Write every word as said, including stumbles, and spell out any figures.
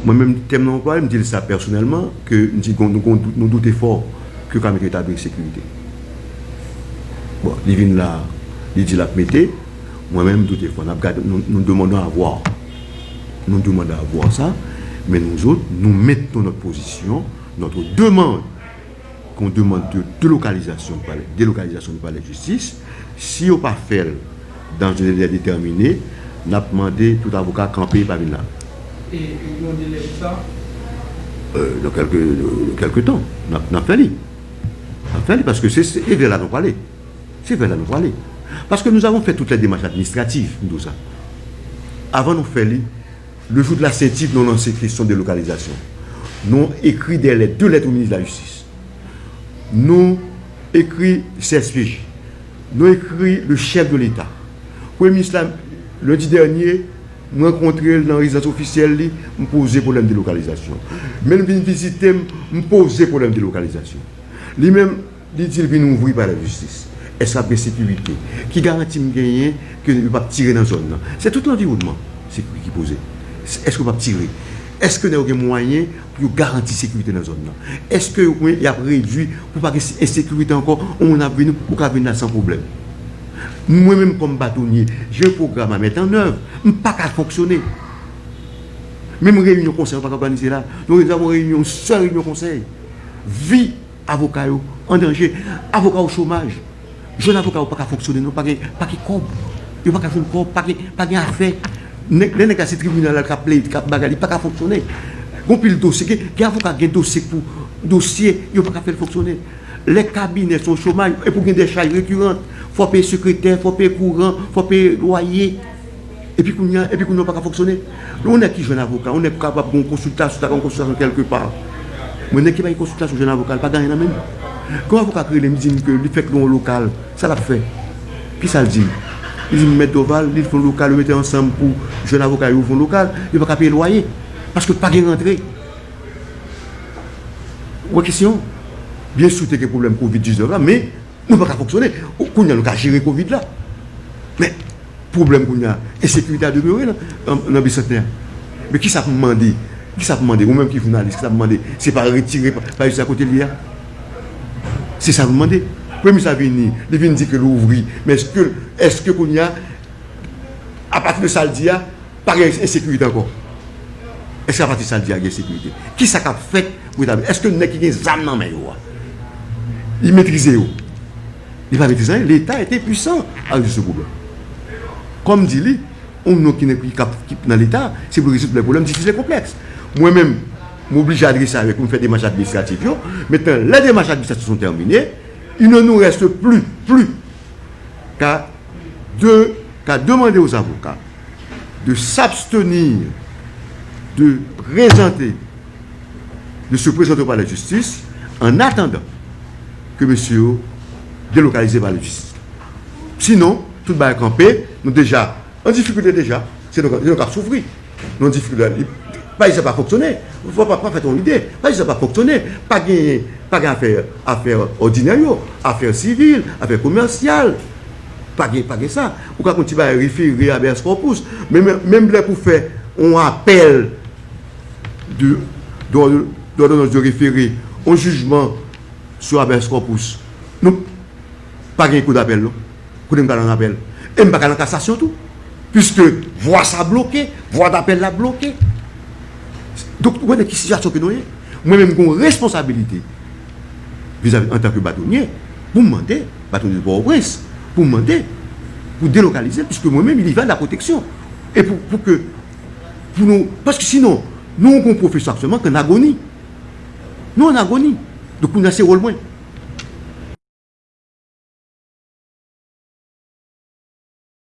Mwen menm, tèm nan anplwaye, m di l sa pèsonèlman, ke m di, nou, nou, nou doute fò ke yo ka mete etabli sekirite. Bon, li vin la, li di l ap mete, mwen menm, m doute fò. N ap gade, nou, nous demandons à voir. Nous demandons à voir ça, mais nous autres, nous maintenons notre position, notre demande qu'on demande de délocalisation du palais, délocalisation du palais de justice. Si yo pa fè l dans un délai déterminé, n ap mande tout avoka kanpe, pa vin la. E yon délai pou sa? Euh, dans quelques, dans quelques temps, n ap, n ap fè li. N ap fè li, paske se, se, e vè la nou prale. Se vè la nou prale. Parce que nous avons fait toutes les démarches administratives, m di w sa. Avan nou fè li, le jour de la ceinture, nou lanse kesyon de lokalizasyon. Nou ekri de lèt, de lèt o minis de la jistis. Nou ekri C S P J. Nou ekri le chèf de Leta. Premye minis la, lendi dènye, m rankontre l nan rezidans ofisyèl li, m poze pwoblèm de lokalizasyon. Men l vin vizite m, m poze pwoblèm de lokalizasyon. Li menm, li di l vin ouvri palè jistis. Èske ap gen sekirite? Ki garanti m genyen ke yo p ap tire nan zòn nan? Se tout lanviwònman sekirite ki poze. Èske yo p ap tire? Èske nèg yo gen mwayen pou yo garanti sekirite nan zòn nan? Èske yo, y ap redui pou pa gen ensekirite ankò? Yon moun ap vini, ou ka vin la san pwoblèm. Mwen menm kòm batonye, j'ai un programme à mettre en œuvre. M pa ka fonksyone. Menm reyinyon konsèy, yo pa ka òganize la. Nou avon reyinyon, yon sèl reyinyon konsèy. Vi avoka yo an danje. Avoka o chomaj. Jèn avoka yo pa ka fonksyone non, pa gen, pa gen kòb. Yo pa ka jwenn kòb, pa gen, pa gen afè. Nèg, lè nèg la se tribinal la k ap plede, k ap bagay, li pa ka fonksyone. Gon pil dosye, gen, gen avoka gen dosye pou dosye, yo pa ka fè l fonksyone. Lè kabinè se yon chomaj, epi w gen de chaj rekirant, fò peye sekretè, fò peye kouran, fò peye lwaye. Epi kounye a, epi kounye a w pa ka fonksyone. Yon nèg ki jwenn avoka, yon nèg kapab gen yon konsiltasyon, ta gen yon konsiltasyon kèlkepa. Mwen, nèg ki pa gen konsiltasyon jwenn avoka, l pa gen anyen nan men l. Gen yon avoka ki rele m, di m ke li fèk lwe yon lokal, sa l ap fè? Kisa l di m? Li di m, Mèt Dorval, li fè yon lokal, yo mete ansanm pou jwenn avoka yo ouvri yon lokal, yo pa ka peye lwaye. Paske pa gen rantre. Ou wè kesyon? Byen si w te gen pwoblèm kovid diznèf la, men nou pa ka fonksyone. Kounye a nou ka jere kovid la. Men pwoblèm kounye a, ensekirite a demere nan, nan, nan Bisantnè a. Men kisa pou m mande? Kisa pou m mande? Ou menm ki jounalis, kisa pou m mande? Se pa retire pa, pa jistis a kote l ye a? Se sa pou m mande. Premye minis la vini, li vin di ke l ouvri. Men èske, èske kounye a, apati de sa l di a, pa gen ensekirite ankò? Èske apati sa l di a gen sekirite? Kisa k ap fèt pou etabli? Èske nèg ki gen zam nan men yo a, li metrize yo? Li pa metrize anyen. Leta ete pwisan a rezoud se pwoblèm. Kòm di li, yon moun ki nan, ki k ap, ki nan Leta, se pou rezoud lè pwoblèm difisil e konplèks. Mwen menm, m oblije adrese avèk ou, m fè demach administratif yo. Mentnan, lè demach administratif yo tèmine, il ne nous reste plus, plus qu'à de, qu'à demander aux avocats de s'abstenir de présenter, de se présenter au palais de justice en attendant que mesye yo delokalize palais de justice. Sinon, tout bagay kanpe, nou deja an difikilte deja. Se nou, se nou k ap soufri. Nou an difikilte. Li, pa jis sa pa fonksyone. Fò pa, pa fè yon lide. Pa jis sa pa fonksyone. Pa gen, pa gen afè, afè òdinè yo, afè sivil, afè komèsyal. Pa gen, pa gen sa. Ou ka konn ti bagay refere, habeas corpus. Men, men, menm lè pou fè yon apèl de, de, d'ordonnance de référé, yon jijman sou habeas corpus, nou pa gen kou dapèl, non. Kote m pral an apèl? E m pa ka nan kasasyon tou. Piske vwa sa bloke, vwa dapèl la bloke. Donk, ou konnen ki sitiyasyon ke nou ye. Mwen menm, m gen yon responsabilite vizavi, antanke batonye, pou m mande, batonye de Pòtoprens, pou m mande, pou delokalize l, piske mwen menm, li va la pwoteksyon. E pou, pou ke, pou nou, paske sinon, nou gen yon pwofesyon aktyèlman ki an agoni. Nou an agoni. Donk, kounye a, se wòl mwen.